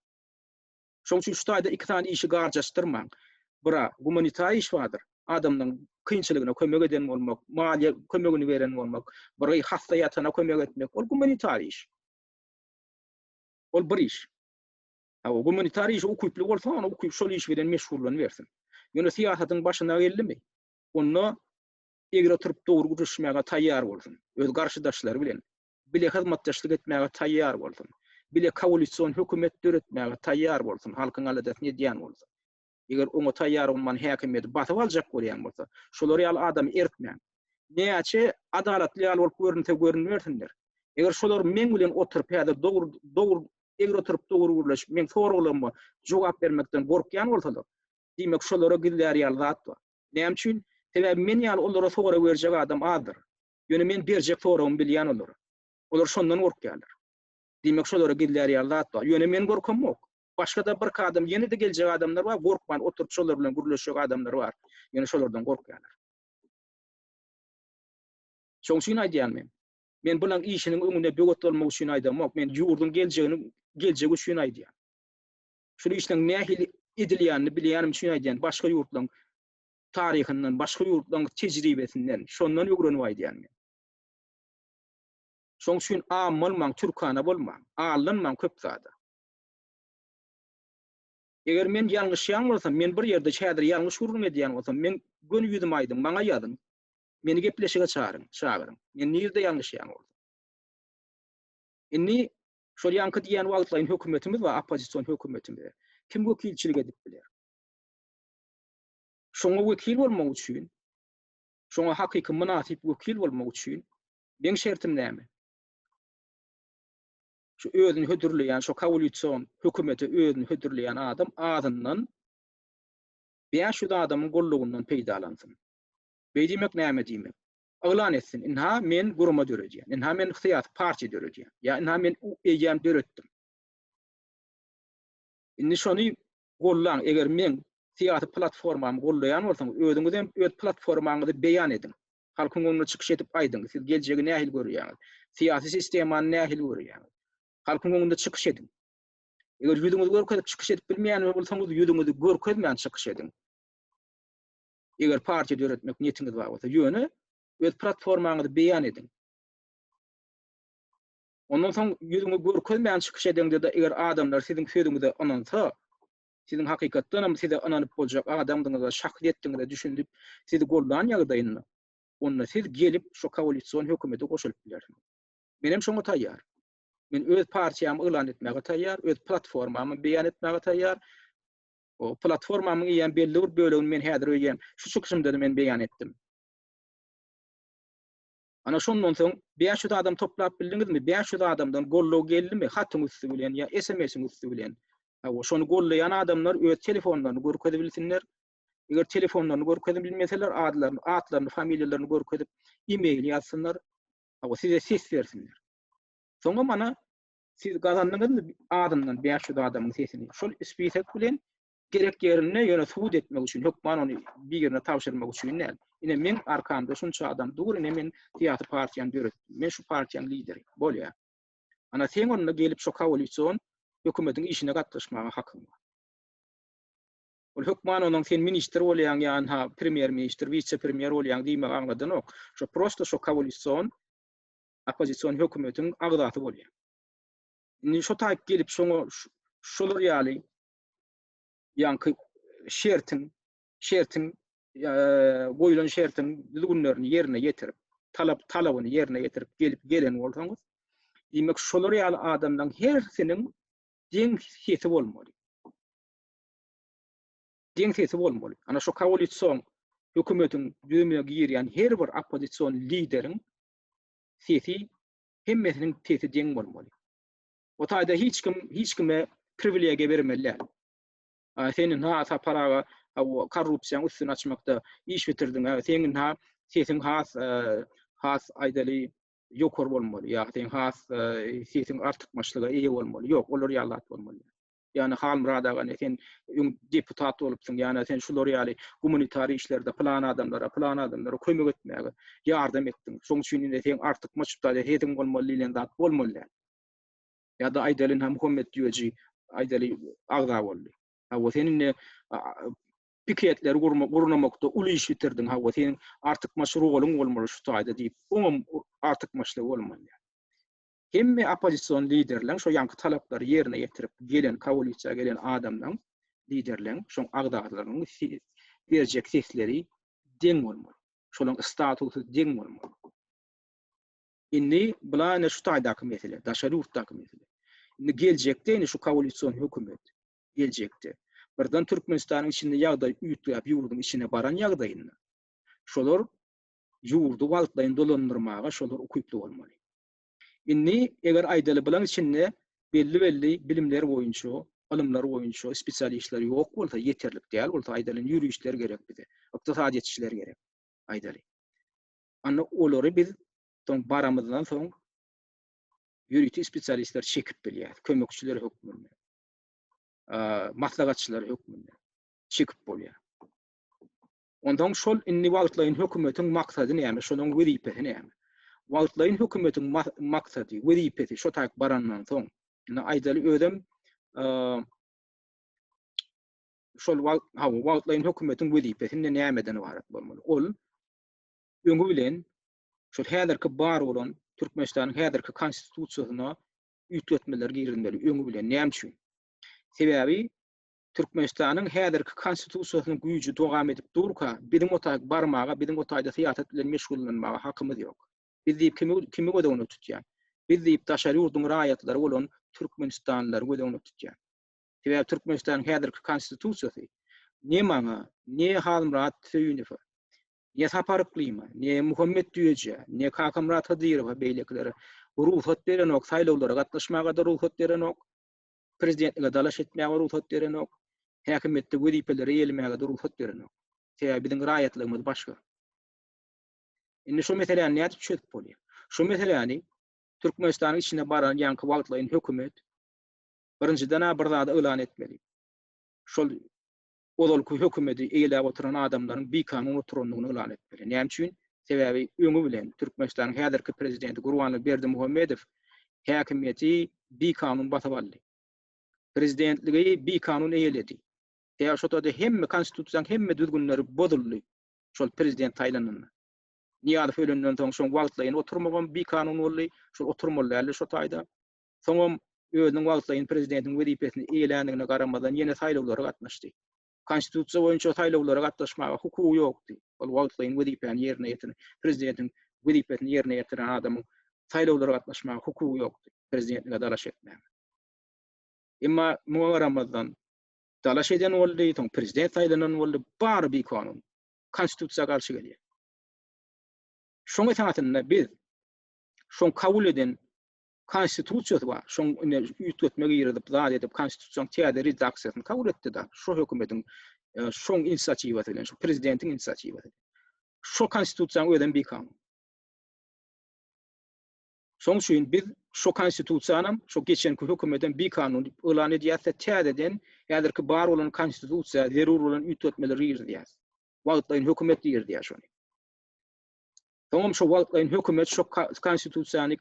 Şoň üçin şu taýda iki sany işi garjaşdyrmaň. Bira gumanitar iş bardyr. Adamlaryň kynçylygyna kömek eden bolmak, maliýe kömegini beren bolmak, biri hassa ýatana kömek etmek, ol gumanitar iş. Ol bir iş. Hawa, gumanitar işe ukyply bolsa, ony ukyp şol iş bilen meşgullanybersin. Ýöne syýasatyň başyna geldimi, onda egri oturyp dogry gürleşmäge taýýar bolsun. Öz garşydaşlary bilen bile hyzmatdaşlyk etmäge taýýar bolsun. Bile koalision hökümet döretmäge taýýar bolsun, halkyň aladasyny edýän bolsa. Eger oňa taýýar bolman häkimiýeti basyp aljak bolýan bolsa, şolar ýaly adamy ertmäň. Näçe adalatly ýaly bolup görünse görünbersinler. Eger şolar meň bilen oturyp häzir dogry dogry egri oturyp dogry gürleşip meň soraglaryma jogap bermekden gorkýan bolsalar, diýmek şolara gizlär ýaly zat bar. Näme üçin? Sebäbi men ýaly olara sorag berjek adam azdyr. Ýöne men berjek soragymy bilýän olara. Olar şondan gorkýarlar. Diýmek şolara gizlär ýaly zat bar. Ýöne men gorkamok. Başga-da birki adam, ýene-de geljek adamlar bar, gorkman oturyp şolar bilen gürleşjek adamlar bar. Ýöne şolardan gorkýarlar. Şoň üçin aýdýan men. Men bulaň işiniň öňünde böwet bolmak üçin aýdamok. Men ýurduň geljegini, geljegi üçin aýdýan. Şul işleň nähili edilýänini bilýänim üçin aýdýan. Başga ýurtlaryň taryhyndan, başga ýurtlaryň tejribesinden, şondan öwrenip aýdýan men. Şoň üçin am bolmaň, türkana bolmaň, aldanmaň köp zada. Eger men ýalňyşýan bolsam, men bir ýerde häzir ýalňyş gürrüň edýän bolsam, men göni ýüzüme aýdyň, maňa ýazyň. Meni gepleşige çagyryň, çagyryň. Men nirde ýalňyşýan bolsam. Indi şol ýaňky diýýän wagtlaýyn hökümetimiz bar, oppozision hökümetimize. Kim wekilçilik edip biler? Şoňa wekil bolmak üçin, şoňa hakyky mynasyp wekil bolmak üçin meň şertim näme? Şu özüni hödürleýän, şu koalision hökümete özüni hödürleýän adam azyndan 500 adamyň gollugyndan peýdalansyn. Beý diýmek näme diýmek? Yglan etsin, ynha men gurama döredýän, ynha men syýasy partiýa döredýän, ýa ynha men eýýäm döretdim. Indi şony gollaň, eger meň syýasy platformamy gollaýan bolsaňyz, özüňiz hem öz platformaňyzy beýan ediň. Halkyň öňünde çykyş edip aýdyň, siz geljegi nähili görýäňiz? Syýasy sistemany nähili görýäňiz? Halkyň öňünde çykyş ediň. Eger ýüzüňizi görkezip çykyş edip bilmeýän bolsaňyz, ýüzüňizi görkezmän çykyş ediň. Eger partiýa döretmek niýetiňiz bar bolsa, ýöne öz platformaňyzy beýan ediň. Ondan soň ýüzüňi görkezmän çykyş edeňde-de eger adamlar siziň sözüňize ynansa, siziň hakykatdan hem size ynanyp boljak adamdygyňyza, şahsyýetdigiňize düşünip, sizi goldan ýagdaýynda, onda siz gelip şu koalision hökümete goşulyp bilersiňiz. Men hem şoňa taýýar. Men öz partiýamy yglan etmäge taýýar, öz platformamy beýan etmäge taýýar. O platformamyň eýýäm belli bir bölegini men häzir öýem şu çykyşymda-da men beýan etdim. Ana şondan soň 500 adam toplap bildiňizmi? 500 adamdan goldaw geldimi? Hatyň üsti bilen ýa SMS-iň üsti bilen. Hawa, şony gollaýan adamlar öz telefonlaryny görkezip bilsinler. Eger telefonlaryny görkezip bilmeseler, adlaryny, atlaryny, familiýalaryny görkezip e-mail ýazsynlar. Hawa, size ses bersinler. Soňam ana siz gazandyňyzmy azyndan 500 adamyň sesini? Şol spisek bilen gerek ýerinde ýöne subut etmek üçin, hökman ony birine tabşyrmak üçin däl. Ine meň arkamda şunça adam dur, ine men syýasy partiýany döretdim. Men şu partiýanyň lideri. Bolýar. Ana sen onda gelip şu koalision hökümetiň işine gatnaşmaga hakyň bar. Ol hökman onuň sen ministr bolýaň ýa ha premýer ministr, wise-premýer bolýaň diýmegi aňladanok. Şo prosta şo koalision oppozision hökümetiň agzasy bolýar. Indi şo taýyp gelip şoňa şolar ýaly ýaňky şertiň şertiň goýlan şertiň düzgünlerini ýerine ýetirip, talap talabyny ýerine ýetirip gelip gelen bolsaňyz, diýmek şolar ýaly adamlaryň hersiniň deň sesi bolmaly. Deň sesi bolmaly. Ana şu koalision hökümetiň düzümine girýän her bir oppozision lideriň sesi hemmesiniň sesi deň bolmaly. O taýda hiç kim hiç kime priwilegiýa bermeli däl. Sen ynha Sapar aga korrupsiýanyň üstüni açmakda iş bitirdiň. Seň ynha sesiň has has aýdaly ýokary bolmaly ýa seň has sesiň artykmaçlyga eýe bolmaly. Ýok, olar ýaly zat bolmaly. Ýani Halmyrat aga ne sen öň deputat bolupsyň, ýani sen şular ýaly gumanitar işlerde pylan adamlara, pylan adamlara kömek etmäge ýardam etdiň. Şoň üçin indi seň artykmaç sesiň bolmaly diýlen zat bolmaly däl. Ýa-da aýdaly ynha Muhammet Düýeji aýdaly agza boldy. Hawa sen indi piketleri gurnamakda uly iş bitirdiň. Hawa seniň artykmaç roluň bolmaly şu taýda diýip, oňam artykmaçlygy bolmaly. Hemme oppozision liderleň şo ýaňky talaplary ýerine ýetirip gelen koalisiýa gelen adamlaň liderleň şoň agzalarynyň berjek sesleri deň bolmaly. Şolaň statusy deň bolmaly. Indi bula ine şu taýdaky mesele, daşary ýurtdaky mesele. Indi geljekde indi şu koalision hökümet geljekde birden Türkmenistanyň içinde ýagdaý üýtgäp ýurduň içine baran ýagdaýynda şolar ýurdy wagtlaýyn dolandyrmaga şolar ukyply bolmaly. Indi eger aýdaly bulaň içinde belli-belli bilimler boýunça, ylymlar boýunça spesialistler ýok bolsa, ýeterlik däl bolsa, aýdaly ýuristler gerek bize, ykdysadyýetçiler gerek, aýdaly. Anda olary biz soň baramyzdan soň ýörite spesialistler çekip bilýär, kömekçiler hökmünde, maslahatçylar hökmünde çekip bolýar. Onsoň şol indi wagtlaýyn hökümetiň maksady näme, şonuň wezipesi näme? Wagtlaýyn hökümetiň maksady, wezipesi şo taýyk barandan soň, indi aýdaly özem şol wagt, hawa, wagtlaýyn hökümetiň wezipesi indi nämeden ybarat bolmaly? Ol öňi bilen şol häzirki bar bolan Türkmenistanyň häzirki konstitusiýasyna üýtgetmeler girizmeli öňi bilen. Näme üçin? Sebäbi Türkmenistanyň häzirki konstitusiýasynyň güýji dowam edip durka, biziň o taýy barmaga, biziň o taýda syýasat bilen meşgullanmaga hakymyz ýok. Biz diýip kimi kimi göz öňünde tutýan? Biz diýip daşary ýurduň raýatlary bolan türkmenistanlylary göz öňünde tutýan. Sebäbi Türkmenistanyň häzirki konstitusiýasy ne maňa, ne Halmyrat Söýünowa, ne Sapar Yklyma, ne Muhammet Düýejä, ne Kakamyrat Hydyrowa beýlekilere rugsat berenok, saýlawlara gatnaşmaga-da rugsat berenok, prezidentlige dalaş etmäge rugsat berenok, häkimiýetde wezipeleri eýelemäge-de rugsat berenok. Sebäbi biziň raýatlygymyz başga. Indi şu meseläni nädip çözüp bolýar? Şu meseläni Türkmenistanyň içine baran ýaňky wagtlaýyn hökümet birinjiden-ä bir zady yglan etmeli. Şol ozalky hökümeti eýeläp oturan adamlaryň bikanun oturandygyny yglan etmeli. Näme üçin? Sebäbi öňi bilen Türkmenistanyň häzirki prezidenti Gurbanguly Berdimuhamedow häkimiýeti bikanun basyp aldy. Prezidentligi bikanun eýeledi. Sebäbi şo taýda hemme konstitusiýanyň hemme düzgünleri bozuldy şol prezident saýlananda. Nyýazow ölenden soň şoň wagtlaýyn oturmagam bikanun boldy. Şol oturmaly däldi şo taýda. Soňam özüniň wagtlaýyn prezidentiň wezipesini eýeländigine garamazdan ýene saýlawlara gatnaşdy. Konstitusiýa boýunça saýlawlara gatnaşmaga hukugy ýokdy. Ol wagtlaýyn wezipäni ýerine ýetiren, prezidentiň wezipesini ýerine ýetiren adamyň saýlawlara gatnaşmaga hukugy ýokdy, prezidentlige dalaş etmäge. Emma muňa garamazdan dalaş eden boldy, soň prezident saýlanan boldy, bary bikanun. Konstitusiýa garşy gelýär. Şoň esasynda biz şoň kabul eden Konstitusiýasy bar. Şoň ine üýtgetme girizip, zat edip, konstitusiýanyň täze redaksiýasyny kabul etdi-de, şo hökümetiň e, şoň inisiatiwasy bilen, şo prezidentiň inisiatiwasy. Şo konstitusiýanyň özem bikanun. Şoň üçin biz şo konstitusiýanam, şo geçenki hökümetem bikanun diýip yglan edýäs-de, täzeden häzirki bar bolan konstitusiýa zerur bolan üýtgetmeleri girizýäs. Wagtlaýyn hökümet girizýär şony. Soňam şo wagtlaýyn hökümet şo konstitusiýany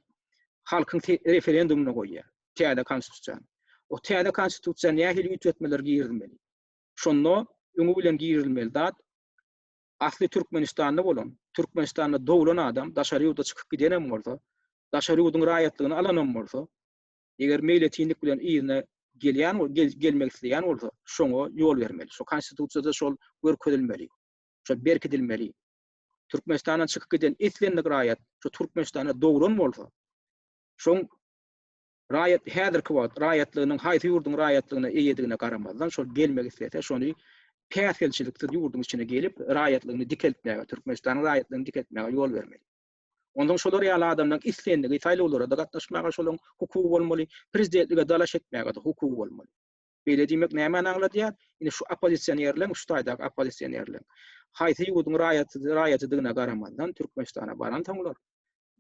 halkyň referendumyna goýýar. Täze konstitusiýany. O täze konstitusiýa nähili üýtgetmeler girizmeli? Şonda öňi bilen girizilmeli zat asly Türkmenistanda bolan, Türkmenistanda doglan adam daşary ýurda çykyp gidenem bolsa, daşary ýurduň raýatlygyny alanam bolsa, eger meýletinlik bilen yzyna gelýän gelmek isleýän bolsa, şoňa ýol bermeli. Şo konstitusiýada şol görkezilmeli. Şol berkidilmeli. Türkmenistandan çykyp giden islendik raýat şu Türkmenistanda doglan bolsa, şoň raýat häzirki wagt raýatlygynyň haýsy ýurduň raýatlygyna eýedigine garamazdan şol gelmek islese, şony päsgelçiliksiz ýurduň içine gelip raýatlygyny dikeltmäge, Türkmenistanyň raýatlygyny dikeltmäge ýol bermeli. Onsoň şolar ýaly adamlaryň islendigi saýlawlara-da gatnaşmaga şolaryň hukugy bolmaly, prezidentlige dalaş etmäge-de hukugy bolmaly. Beýle diýmek nämäni aňladýar? Indi şu oppozisionerleň, şu taýdaky oppozisionerleň haýsy ýurduň raýaty raýatydygyna garamazdan Türkmenistana baransoňlar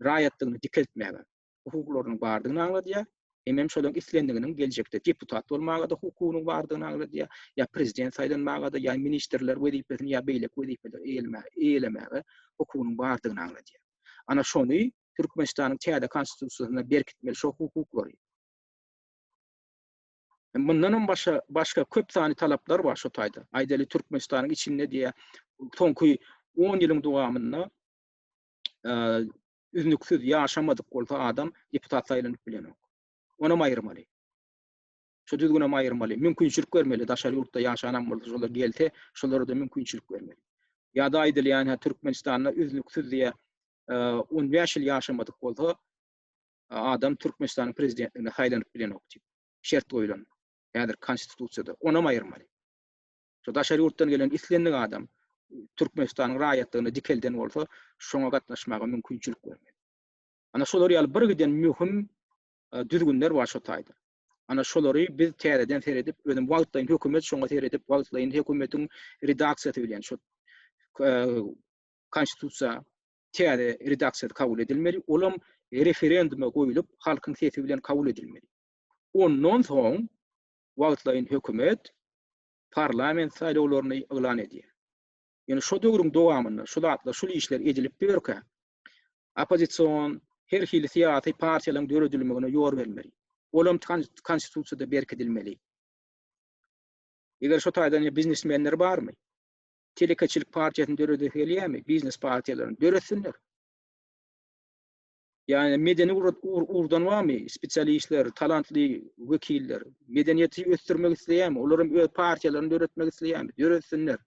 raýatlygyny dikeltmäge hukuklarynyň bardygyny aňladýar. Hemem şolaryň islendiginiň geljekde deputat bolmaga-da hukugynyň bardygyny aňladýar. Ýa prezident saýlanmaga-da, ýa ministrler wezipesini, ýa beýleki wezipeleri eýelemäge hukugynyň bardygyny aňladýar. Ana şony Türkmenistanyň täze konstitusiýasynda berkitmeli şo hukuklary. Mundan hem başga başga köp sany talaplar bar şu taýda. Aýdaly Türkmenistanyň içinde diýä soňky 10 ýylyň dowamynda e, Üznüksiz ýaşamadyk bolsa adam deputat saýlanyp bilenok. Onam aýyrmaly. Şu düzgünem aýyrmaly. Mümkinçilik bermeli, daşary ýurtda ýaşanam bolsa şolar gelse, şolara-da mümkinçilik bermeli. Ýa-da aýdylýan hä Türkmenistanda üznüksiz diýä 15 ýyl ýaşamadyk bolsa adam Türkmenistanyň prezidentligine saýlanyp bilenok diýip şert goýlan. Häzir konstitusiýada. Onam aýyrmaly. Şu daşary ýurtdan gelen islendik adam Türkmenistanyň raýatlygyny dikelden bolsa, şoňa gatnaşmaga mümkinçilik bermeli. Ana şolar ýaly bir giden möhüm düzgünler bar şo taýda. Ana şolary biz täzeden seredip, özüm wagtlaýyn hökümet şoňa seredip, wagtlaýyn hökümetiň redaksiýasy bilen şo konstitusiýa täze redaksiýasy kabul edilmeli. Olam referenduma goýulyp, halkyň sesi bilen kabul edilmeli. Ondan soň wagtlaýyn hökümet parlament saýlawlaryny yglan edýär. Ýöne şo döwrüň dowamynda şu zatlar, şul işler edilip ýörkä, oppozision her hili syýasy partiýalaryň döredilmegine ýol bermeli. Olam konstitusiýada berkidilmeli. Eger şo taýdan biznesmenler barmy? Telekeçilik partiýasyny döredesi gelýärmi? Biznes partiýalaryny döretsinler. Ýa medeni ugurdan barmy? Spesialistler, talantly wekiller, medeniýeti ösdürmek isleýärmi? Olar hem öz partiýalaryny döretmek isleýärmi? Döretsinler.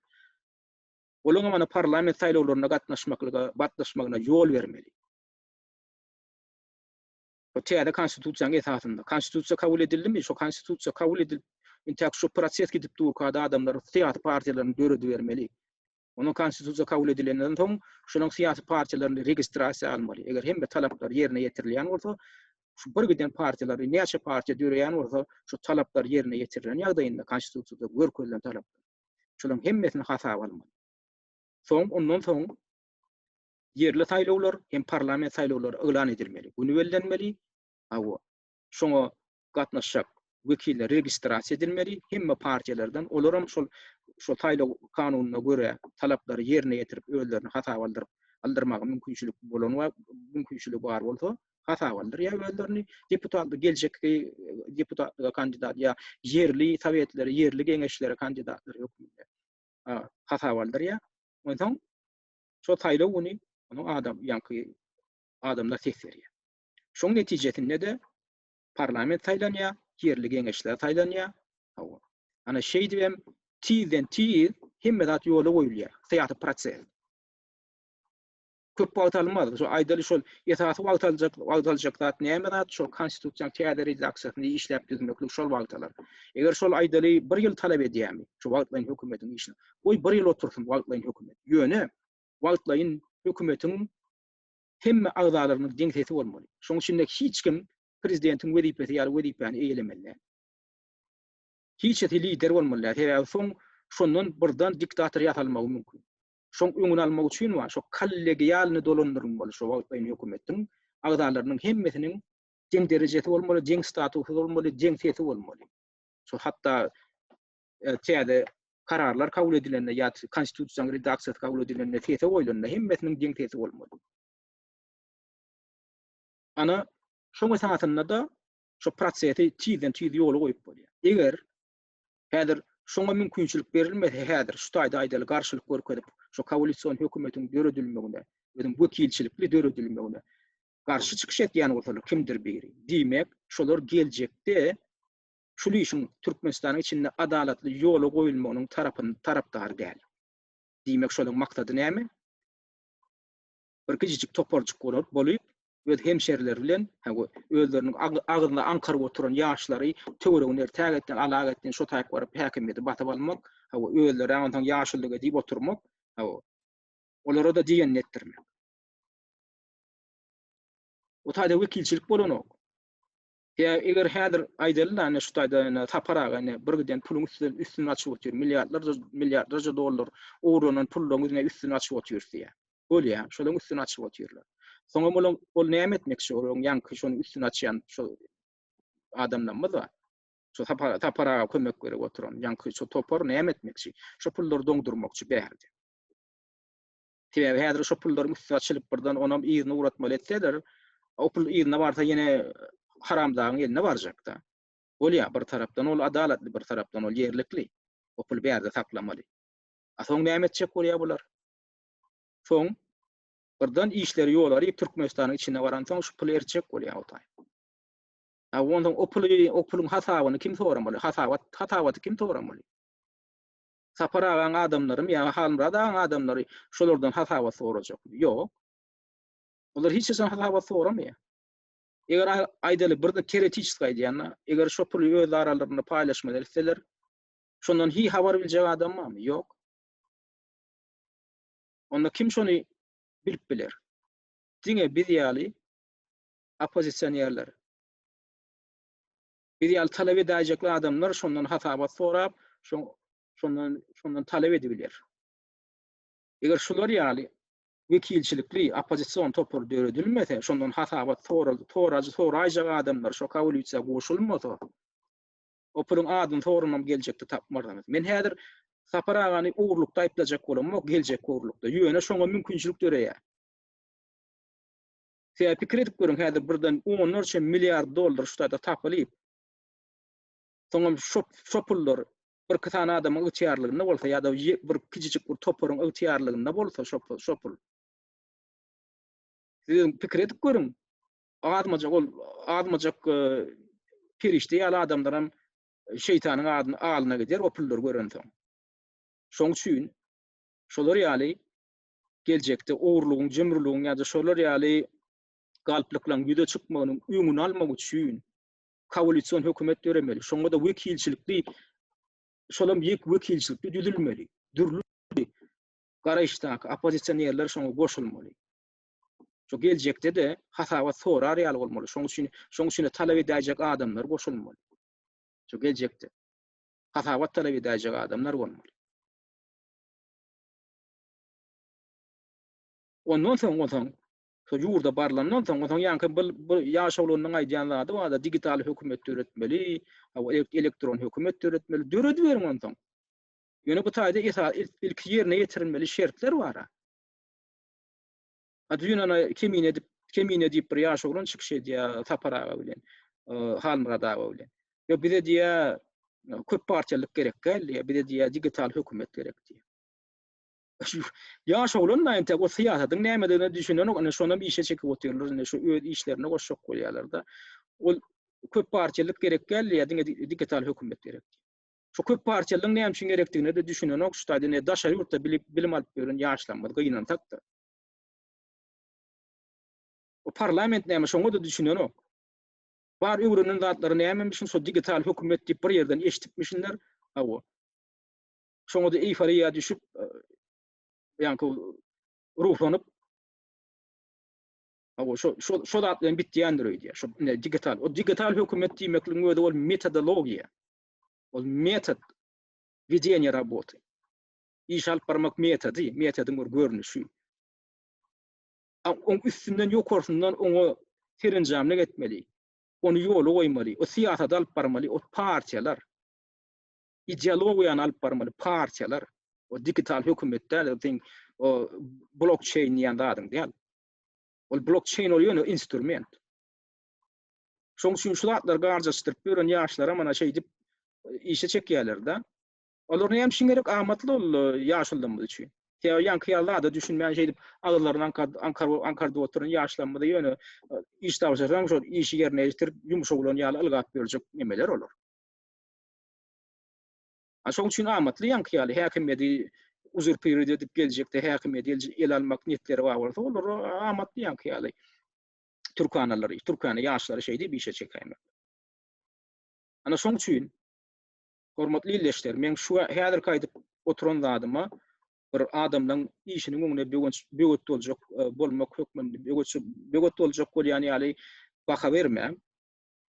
Olaryň hem ana parlament saýlawlaryna gatnaşmaklyga, gatnaşmagyna ýol bermeli. Bu täze konstitusiýanyň esasynda. Konstitusiýa kabul edildimi? Şo konstitusiýa kabul edilip, intäk şu proses gidip durka-da adamlar syýasy partiýalaryny döredibermeli. Onuň konstitusiýa kabul edilenden soň, şolaryň syýasy partiýalaryny registrasiýa almaly. Eger hemme talaplar ýerine ýetirilýän bolsa, şu bir giden partiýalary näçe partiýa döreýän bolsa, şu talaplar ýerine ýetirilen ýagdaýynda konstitusiýada görkezilen talaplar. Şolaryň hemmesini hasaba almaly. Soň ondan soň ýerli saýlawlar hem parlament saýlawlary yglan edilmeli. Güni bellenmeli. Hawa. Şoňa gatnaşjak wekiller registrasiýa edilmeli, hemme partiýalardan, olaram şol şol saýlaw kanunyna görä talaplary ýerine ýetirip özlerini hasaba aldyryp aldyrmaga mümkinçilik bolan we mümkinçiligi bar bolsa hasaba aldyrýar özlerini deputatlyk geljekki deputatlyga kandidat ýa ýerli sowetlere ýerli geňeşlere kandidatlar hökmünde hasaba aldyrýar. Onsoň şol saýlaw güni onuň adam ýaňky adamlar ses berýär. Şoň netijesinde-de parlament saýlanýar, ýerli geňeşler saýlanýar. Hawa. Ana şeýdibem tizden tiz hemme zat ýola goýulýar, syýasy proses. Köp wagt almaz. Şo aýdaly şol esasy wagt aljak, wagt aljak zat näme zat? Şol konstitusiýanyň täze redaksiýasyny işläp düzmeklik şol wagt alar. Eger şol aýdaly bir ýyl talap edýärmi? Şu wagtlaýyn hökümetiň işini. Goý bir ýyl otursyn wagtlaýyn hökümet. Ýöne wagtlaýyn hökümetiň hemme agzalarynyň deň sesi bolmaly. Şonuň üçin-de hiç kim prezidentiň wezipesi ýaly wezipäni eýelemeli däl. Hiçisi lider bolmaly däl. Sebäbi soň şondan birden diktator ýasalmagy mümkin. Şoň öňüni almak üçin bar, şo kollegialny dolandyrylmaly şo wagtlaýyn hökümetiň agzalarynyň hemmesiniň deň derejesi bolmaly, deň statusy bolmaly, deň sesi bolmaly. Şo hatda e, täze kararlar kabul edilende ýa konstitusiýanyň redaksiýasy kabul edilende sese goýlanda hemmesiniň deň sesi bolmaly. Ana, şoň esasynda-da şu prosesi tizden-tiz ýola goýup bolýar. Eger häzir şoňa mümkinçilik berilmese, häzir şu taýda aýdaly garşylyk görkezip, şu koalision hökümetiň döredilmegine, özüň wekilçilikli döredilmegine garşy çykyş edýän bolsalar kimdir biri, diýmek, şolar geljekde şul işiň Türkmenistanyň içinde adalatly ýola goýulmagynyň tarapyn tarapdary däl. Diýmek şolaň maksady näme? Bir kiçijik toparjyk bolar bolyp, öz hemşerileri bilen, hawa, özleriniň agzyna aňkaryp oturan ýaşlary töweregine ertägetden, alagetden şo taýyp baryp häkimiýeti basyp almak, hawa, özleri onsoň ýaşulylyk edip oturmak, hawa, olara-da diýenini etdirmek. O taýda wekilçilik bolanok. Ýa eger häzir aýdaly-da, ine şu taýda ine Sapar aga ine bir giden puluň üstüni üstüni açyp otyr. Milliardlarça milliardlarça dollar ogurlanan pullaryň ine üstüni açyp otyr diýýär. Bolýar, şolaryň üstüni açyp otyrlar. Soňam olaň ol näme etmekçi olaryň ýaňky şonuň üstüni açýan şo adamlarymyz bar. Şo Sapar Sapar aga kömek berip oturan ýaňky şo topar näme etmekçi? Şo pullary doňdurmakçy bärde. Sebäbi häzir şo pullaryň üsti açylyp birden onam yzyna ugratmaly etseler, o pul yzyna barsa ýene haramdagyň eline barjakda. Bolýar, bir tarapdan ol adalatly, bir tarapdan ol ýerlikli. O puly bärde saklamaly. A soň näme etjek bolýar bular? Soň. Birden işleri ýol aryp Türkmenistanyň içine baransoň şu puly eritjek bolýar o taý. A onsoň o puly, o puluň hasabyny kim soramaly? Hasabat, hasabaty kim soramaly? Sapar agaň adamlarymy ýa Halmyrat agaň adamlary şolardan hasabat sorajakmy? Ýok. Olar hiç haçan hasabat soramaýar. Eger aýdaly birden teoretiçeski aýdýan-da, eger şo puly öz aralarynda paýlaşmaly etseler, şondan hiý habar biljek adam barmy? Ýok. Onda kim şony bilip biler? Diňe biz ýaly oppozisionerler. Biz ýaly talap edäýjekli adamlar şondan hasabat sorap, şondan şondan talap edibiler. Eger şular ýaly wekilçilikli oppozision topar döredilmese, şondan hasabat sorajy soraýjak adamlar şo koalisiýa goşulmasa, o puluň adyny soranam geljekde tapmarsyňyz. Men häzir Sapar agany ogurlykda aýyplajak bolamok, geljekki ogurlykda. Ýöne şoňa mümkinçilik döreýär. Sebäbi pikir edip görüň, häzir birden onlarça milliard dollar şu taýda tapylyp, soňam şo şo pullar birki sany adamyň ygtyýarlygynda bolsa ýa-da bir kiçijik bir toparyň ygtyýarlygynda bolsa şo şo pul. Siz pikir edip görüň, azmajak ol azmajak e, perişde ýaly adamlaram şeýtanyň adyny alyna gider o pullary görensoň. Şoň üçin şolar ýaly geljekde ogurlygyň, jümrüligiň ýa-da şolar ýaly galplyklaryň ýüze çykmagynyň öňüni almak üçin koalision hökümet döremeli. Şoňa-da wekilçilikli, şolam ýek wekilçilikli düzülmeli. Dürli garaýyşdaky oppozisionerler şoňa goşulmaly. Şo geljekde-de hasabat sorar ýaly bolmaly. Şoň üçin, şoň üçin talap edäýjek adamlar goşulmaly. Şo geljekde hasabat talap edäýjek adamlar bolmaly. Ondan soň onsoň şo ýurda barlandan soň onsoň ýaňky bir bir ýaş oglanyň aýdýan zady barda digital hökümet döretmeli, elektron hökümet döretmeli, dörediberiň onsoň. Ýöne bu taýda esas ilki ýerine ýetirilmeli şertler bar. A düýn ana kemine edip kemine diýip bir ýaş oglan çykyş edýär Sapar aga bilen, Halmyrat aga bilen. Ýok bize diýýär köp partiýalyk gerek däl diýýär, bize diýýär digital hökümet gerek diýýär. Ýaş oglan da entek o syýasatyň nämedigine düşünenok, ine şonam işe çekip otyrlar, ine şu öz işlerine goşjak bolýarlar-da. Ol köp partiýalyk gerek däl diýýär, diňe digital hökümet gerek diýýär. Şu köp partiýalygyň näme üçin gerekdigine-de düşünenok, şu taýda ine daşary ýurtda bilip bilim alyp ýören ýaşlarymyz gynansak-da. O parlament näme şoňa-da düşünenok. Bar öwrenen zatlary nämemişin şo digital hökümet diýip bir ýerden eşidipmişinler. Hawa. Şoňa-da eýforiýa düşüp, ýaňky ruhlanyp, hawa, şo şo şo zat bilen bitýändir öýdýär. Şo ine digital. O digital hökümet diýmekligiň özi ol metodologiýa. Ol metod wedeniýa roboty. Iş alyp barmak metody, metodyň bir görnüşi. Oň üstünden ýokarsyndan oňa serenjamlyk etmeli. Ony ýola goýmaly. O syýasady alyp barmaly o partiýalar. Ideologiýany alyp barmaly partiýalar. O digital hökümet däl, sen o blokçeýn diýen zadyň däl. Ol blokçeýn ol ýöne instrument. Şoň üçin şu zatlary garjaşdyryp ýören ýaşlara mana şeýdip işe çekýärler-de. Olar näme üçin gerek? Amatly ol ýaşulymyz üçin. Sebäbi ýaňky ýaly zada düşünmän şeýdip agyzlaryny aňkardyp oturan ýaşlarymyzy ýöne iş tabşyrsaň şol işi ýerine ýetirip ýumşa bolan ýaly ylgap ýörjek nemeler olar. A şoň üçin amatly ýaňky ýaly häkimiýeti uzurpirowat edip geljekde häkimiýeti ele almak niýetleri bar bolsa olara amatly ýaňky ýaly türkanalary, türkana ýaşlary şeýdip işe çekäýmek. Ana şoň üçin hormatly ildeşler, men şu häzirki aýdyp oturan zadyma bir adamlaryň işiniň öňüne böwenç böwet boljak e, bolmak hökmünde böwet böwet boljak bolýan ýaly baha bermäň.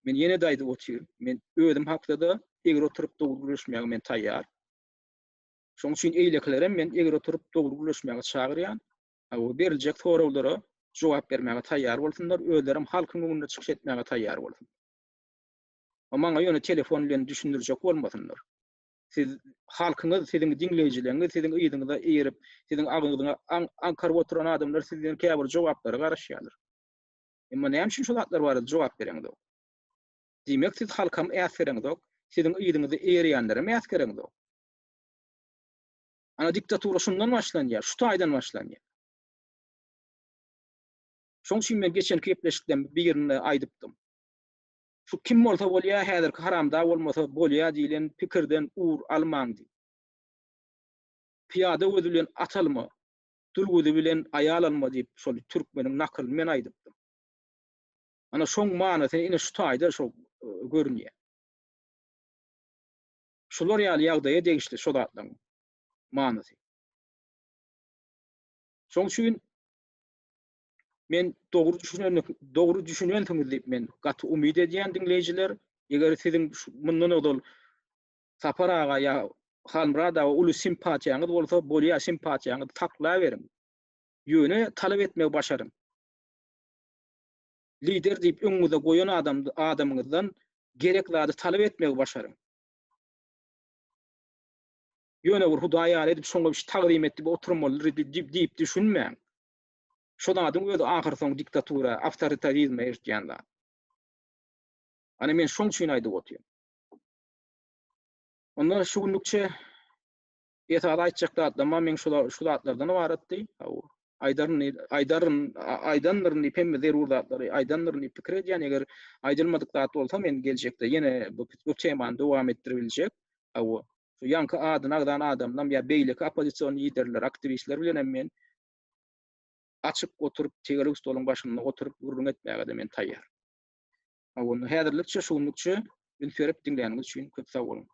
Men ýene-de aýdyp otyryn. Men özüm hakda-da egri oturyp dogry gürleşmäge men taýýar. Şonuň üçin eýlekilerem men egri oturyp dogry gürleşmäge çagyrýan. Hawa, beriljek soraglara jogap bermäge taýýar bolsunlar, özlerem halkyň öňünde çykyş etmäge taýýar bolsun. Maňa ýöne telefon bilen düşündirjek bolmasynlar. Siz halkyňyz, siziň diňleýjileriňiz siziň yzyňyza eýerip, siziň agzyňyza aňkaryp oturan adamlar sizden käbir jogaplara garaşýarlar. Emma näme üçin şu zatlar barada jogap bereňzok? Diýmek, siz halkam äsgereňzok, siziň yzyňyzy eýerýänlerem äsgereňzok. Ana diktatura şundan başlanýar, şu taýdan başlanýar. Şoň üçin men geçenki gepleşikden birinde aýdypdym. Şu kim bolsa bolýa, häzirki haramdag bolmasa bolýa diýlen pikirden ugur almaň diýip. Pyýada gözi bilen at alma, dul gözi bilen aýal alma diýip şol türkmeniň nakylyny men aýdypdym. Ana şoň manysy ine şu taýda şo görünýär. Şular ýaly ýagdaýa degişli şo zatlaryň manysy. Şoň üçin men dogry düşünen dogry düşünensiňiz diýip men gaty umyt edýän diňleýjiler. Eger siziň mundan ozal Sapar aga ýa Halmyrat aga uly simpatiýaňyz bolsa, bolýa simpatiýaňyzy saklaberiň. Ýöne talap etmegi başaryň. Lider diýip öňüňize goýan adam adamyňyzdan gerek zady talap etmegi başaryň. Ýöne bir Hudaý ýaly edip şoňa bir tagzym et diýip oturmalydyr diýip düşünmäň. Şo zadyň özi ahyrsoňy diktatura, awtoritarizme eltýän zat. Ana men şoň üçin aýdyp otyryn. Onda şu günlükçe esasy aýtjak zatlarym meň şu şu zatlardan ybaratdy. Hawa. Aýdaryn, aýdaryn, aýdandyryn diýip hemme zerur zatlary aýdandyryn diýip pikir edýän. Eger aýdylmadyk zat bolsa men geljekde ýene bu bu temany dowam etdirip biljek. Hawa. Şu ýaňky adyny agzan adamlam ýa beýleki oppozision liderler, aktiwistler bilen hem men açyk oturyp, tegelek stoluň başynda oturyp gürrüň etmäge-de men taýýar. Hawa, onda häzirlikçe şu günlükçe üns berip diňläniňiz üçin köp sag boluň.